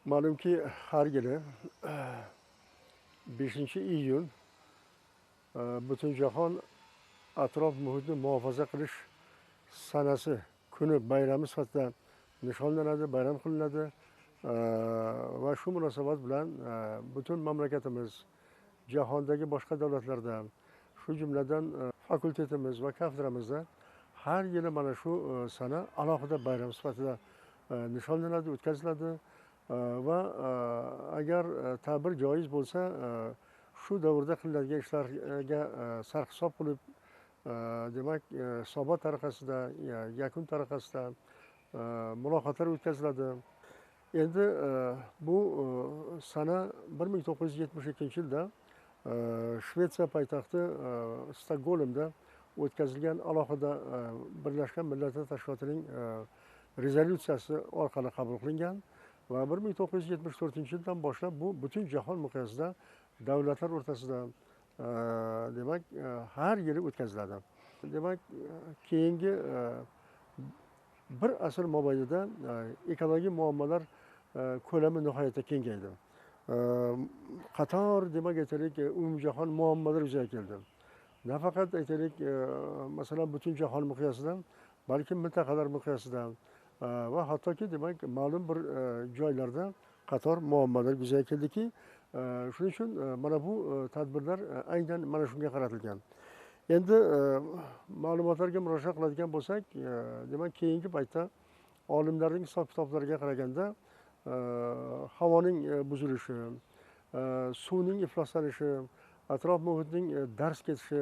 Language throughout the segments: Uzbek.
Ma'lumki, har yili 5-iyun Butunjahon atrof muhitni muhofaza qilish sanasi kuni bayrami sifatida nishonlanadi, bayram qilinadi va shu munosabat bilan butun mamlakatimiz, jahondagi boshqa davlatlarda, shu jumladan fakultetimiz va kafedramizda har yili mana shu sana alohida bayram sifatida nishonlanadi, o'tkaziladi va agar ta'bir joiz bo'lsa, shu davrda qilinadigan ishlarga sarhisob qilib, demak, hisobot tariqasida, yakun tariqasida muloqotlar o'tkaziladi. Endi bu sana 1972-yilda Shvetsiya poytaxti Stokgolmda o'tkazilgan alohida Birlashgan Millatlar Tashkilotining rezolyutsiyasi orqali qabul qilingan va 1974-yildan boshlab bu butun jahon miqyosida davlatlar o'rtasida demak har yili o'tkaziladi. Demak, keyingi bir asr mobaynida ekologik muammolar ko'lami nihoyatda kengaydi. Qator, demak, aytaylik, umumjahon muammolar yuzaga keldi. Nafaqat aytaylik, masalan, butun jahon miqyosida, balki mintaqalar miqyosida va hattoki, demak, ma'lum bir joylarda qator muammolar yuzaga keldiki, shuning uchun mana bu tadbirlar aynan mana shunga qaratilgan. Endi ma'lumotlarga murojaat qiladigan bo'lsak, demak, keyingi paytda olimlarning hisob-kitoblariga qaraganda havoning buzilishi, suvning ifloslanishi, atrof muhitning darz ketishi,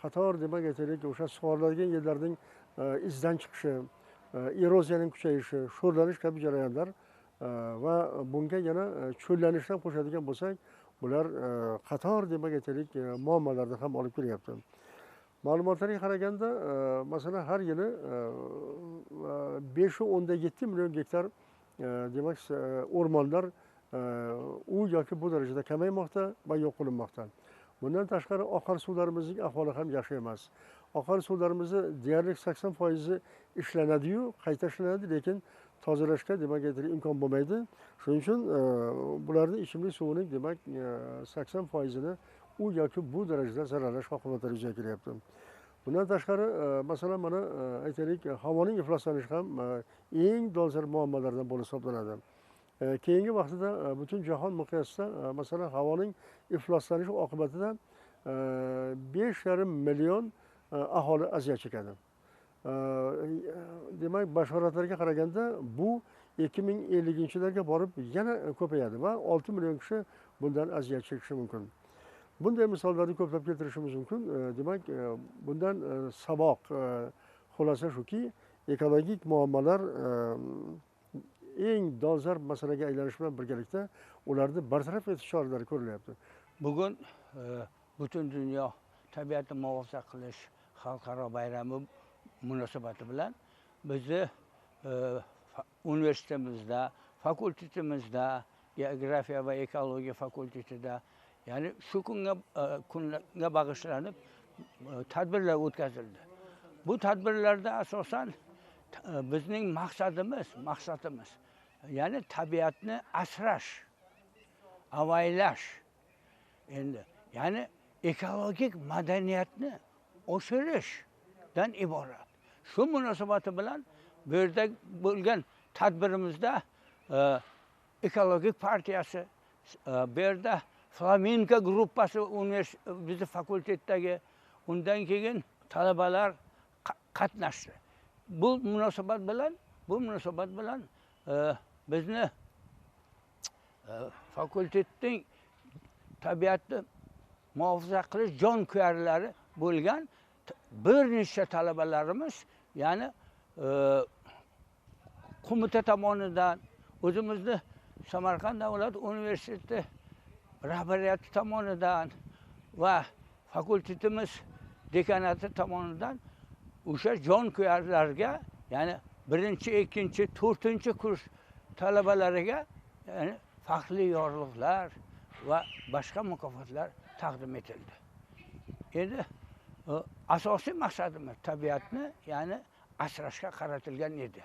qator, demak, aytaylik, o'sha sug'oriladigan yerlarning izdan chiqishi, eroziyaning kuchayishi, sho'rlanish kabi jarayonlar va bunga yana cho'llanishdan qo'shadigan bo'lsak, bular qator, demak, aytaylik, muammolarni ham olib kelyapti. Ma'lumotlarga qaraganda, masalan, har yili 5,7 million gektar, demak, o'rmonlar u yoki bu darajada kamaymoqda va yo'q qilinmoqda. Bundan tashqari oqar suvlarimizning ahvoli ham yaxshi emas. Oqar suvlarimizni deyarli 80% ishlanadi-yu, qayta ishlanadi, lekin tozalashga, demak, aytaylik, imkon bo'lmaydi. Shuning uchun bularning ichimlik suvining, demak, 80%ni u yoki bu darajada zararlash oqibatlari yuzaga kelyapti. Bundan tashqari, masalan, mana aytaylik, havoning ifloslanishi ham eng dolzarb muammolardan bo'lib hisoblanadi. Keyingi vaqtida butun jahon miqyosida, masalan, havoning ifloslanishi oqibatida 5,5 million aholi aziyat chekadi. Demak, bashoratlarga qaraganda bu 2050-yillarga borib yana ko'payadi va 6 million kishi bundan aziyat chekishi mumkin. Bunday misollarni ko'plab keltirishimiz mumkin. Demak, bundan saboq, xulosa shuki, ekologik muammolar eng dolzarb masalaga aylanishi bilan birgalikda ularni bartaraf etish choralari ko'rilyapti. Bugun butun dunyo tabiatni muhofaza qilish xalqaro bayrami munosabati bilan bizni universitetimizda, fakultetimizda, geografiya va ekologiya fakultetida, ya'ni shu kunga bag'ishlanib tadbirlar o'tkazildi. Bu tadbirlarda asosan bizning maqsadimiz, ya'ni tabiatni asrash, avaylash, endi ya'ni ekologik madaniyatni oshirishdan iborat. Shu munosabati bilan bu yerda bo'lgan tadbirimizda ekologik partiyasi, bu yerda Flamenko gruppasi bizni fakultetdagi, undan keyin talabalar qatnashdi. Bu munosabat bilan bizni fakultetning tabiatni muhofaza qilish jonkuyarlari bo'lgan bir necha talabalarimiz, ya'ni qo'mita tomonidan, o'zimizni Samarqand davlat universiteti rahbariyati tomonidan va fakultetimiz dekanati tomonidan o'sha jonkuyarlarga, ya'ni 1-chi, 2-chi, 4-chi kurs talabalariga, ya'ni faxrli yorliqlar va boshqa mukofotlar taqdim etildi. Endi asosiy maqsadimiz tabiatni, ya'ni asrashga qaratilgan edi.